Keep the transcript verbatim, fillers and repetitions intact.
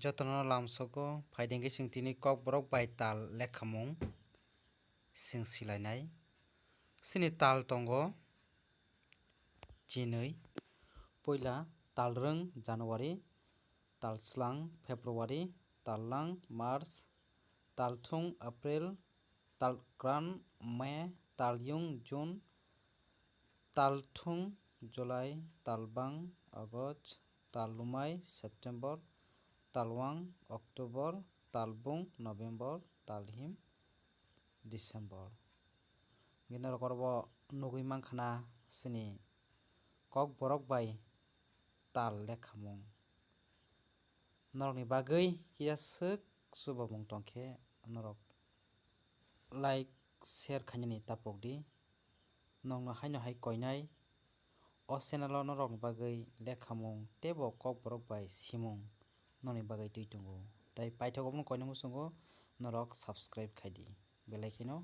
Jotono lamsogo phaidi hwnkhe chwng tini Kokborok bai tal lekhamung chwng silainai. Chini tal tongo chinwi, puila talrwng January, talslang February, tallang March, talthung April, talkran May, talyung June, talthung July, talbang August, talumai September, talwang October, talbung November, talhim December. Hwnkhe norok oro bo nugwi mankha na chini Kokborok bai tal lekhamung. Norokni bagwi kisa swk chubamung tongkhe norok like, share khainani tapokdi. Nokno haino hai koinai o channel o norokni bagwi lekhamung teibo Kokborok bai simung nokni bagwi twi tongo. Tai paithak obono koina muchungo norok subscribe khaidi, belai kheno